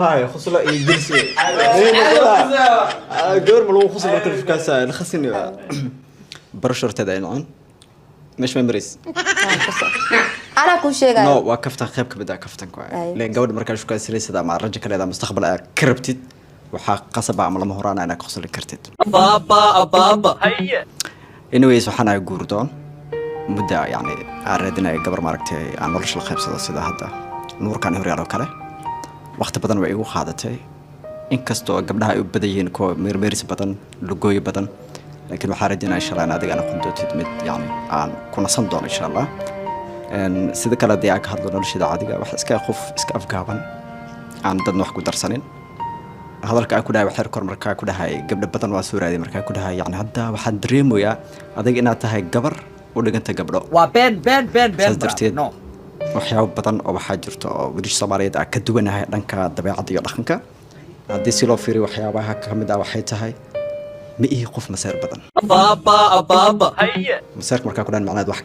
Hay khusla iyo jirsi gabar ma lagu khusl marka shukaansa la khasini barasho horteeda ay nocon meesha ma mareys. Anaa kuu sheegayo. No, waa kaftan, qayb ka mid ah kaftanka waay. Ay. Leen gabadha markaa shukaansanaysid ama rajo ka leedahay mustaqbal aad ka rabtid, waxaa qasaba ama lama huraan inaad ka khusli kartid. Anyways, waxaan ahay guurdoon mudda, yani aan raadinaya gabar maaragtay aan nolosha la qaybsado, sida hadda nuurkan horyaal oo kale. Waqti badan way igu qaadatay, inkastoo gabdhaha ay u badan yihiin kuwa meermeeris badan, lugooyo badan, laakiin waxaan rajaynaya insha Allah in adiga noqon doontid mid yani aan ku nasan doono insha Allah. Sida kale haddii aan ka hadlo noloshada caadiga, wax iska qof iska afgaaban, aan dadna wax ku darsanin. Hadalka aan ku dhahay waxyar kor markaa ku dhahay gabdho badan waa soo raaday, markaa ku dhahay yani hadda waxaan dareemayaa adiga inaad tahay gabar u dhiganta gabdho. Waa been, been, been, been. Saas darteed no. waxyaabo badan oo waxaa jirto oo wiilasha Soomaaliyeed aan ka duwanahay dhanka dabeecadda iyo dhaqanka. Haddii si loo fiiriyo, waxyaabaha ka mid ah waxay tahay ma ihi qof maseer badan. Maseerka markaa ku dhahan macnaheed wax